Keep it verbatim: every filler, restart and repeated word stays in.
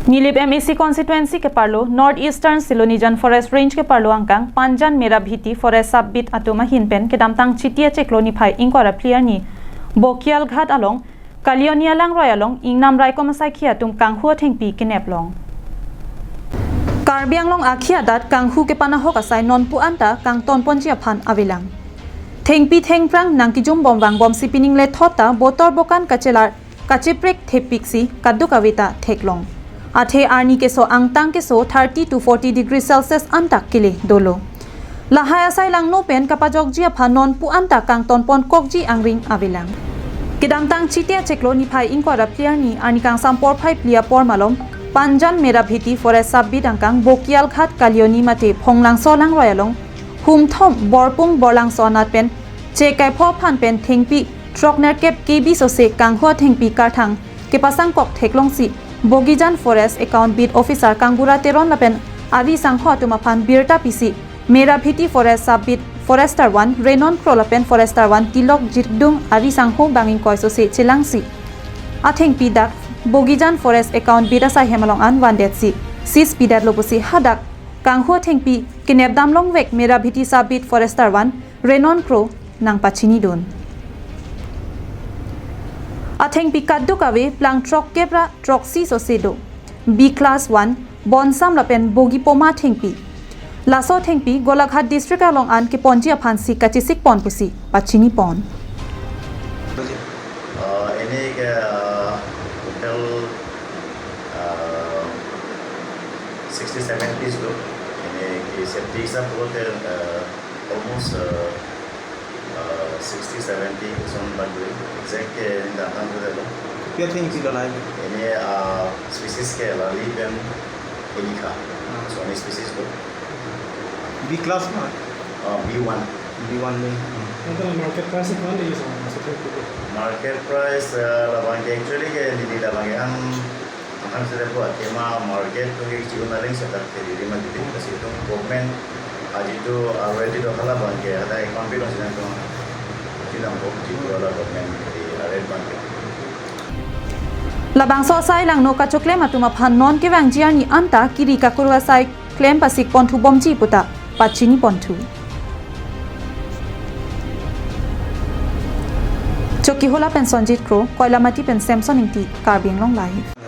Nilip M A C constituency keparlo North Eastern Silonijan Forest Range keparlo angkang Panjan Merabhiti Forest Sub Beat atum ahin pen kedamtang Chiti achiklo niphai ingkoi ra phli arni Bokialghat along Kalioni alangroi along ingnam raikom asaikhi atum kanghu athengpi kenep long. Karbi Anglong akhei adat kanghu kepanahok asai nonpu anta kangton ponji aphan avelang. Thengpi thengphrang nangkijum bom vangbomsi pining lethot ta botor bokan kachelar kacheprek thepiksi kaduk ave ta theklong. Athe arni keso angtang keso thirty to forty degree Celsius anta kele dolo. Lahai asai langno pen kapajokji aphan nonpu anta kangton ponkokji angring avelang. Kedamtang Chiti achiklo niphai ingkoi ra phli arni arni kangsam porphai phli apor malom Panjan Merabhiti Forest Sub Beat angkang Bokialghat Kalioni mate Phonglangso alangroi along humthom Borpung Borlangso anat pen chekaipho aphan pen thengpi throk nerkep K B sose kanghu athengpi karthang kepasangkok theklongsi Bogijan Forest Account Beat Officer Kangbura Teron lapen ari sangho atum aphan birta pisi Merabhiti Forest Sub Beat Forester one Renon Kro lapen Forester one Tilok Jikdung ari sangho bang ingkoi sose chelangsi athengpi dak Bogijan Forest Account Beat asai hem along an vandetsi seize pidetlo pusi hadak kanghu athengpi kenep dam longvek Merabhiti Sub Beat Forester one Renon Kro nangpachinidun. Athengpi kaduk ave plang throkkep ra throksi sose do. B class one, bonsam lapen bogi poma thengpi. Laso thengpi Golaghat district along an keponji aphansi kachesik pon pusi pachini pon. Uh, ini ke uh, total uh, sixty seven piece do. Ini ke safety hisab pulote uh, almost uh, uh, sixty seventy eson bag do. Exact ke ini datang tu delo. Pia thengpi lo lai. Ini uh, species ke lali pen elika. So ini species do. B class ma? Uh, B one. B one ni. Anta market price কিমান দেখিছে আমাৰ মাছৰ Market price uh, labang ke actually ke nili labang ke ang ang sila po tema market tu ke chiu na ring setak ke diri ma diri kasi tu government aji tu already do hala bang ke ada account bi dong sila tu aji dam ko jitu ala government di arrange bang ke. Labangso asai langno kachoklem atum aphan non kevangji arni anta kiri kakuru asai klem pasik ponthu bomji puta pachini ponthu. Chokihola pen Sonjit Kro, Koilamati pen Samson Ingti, Karbi Anglong Live.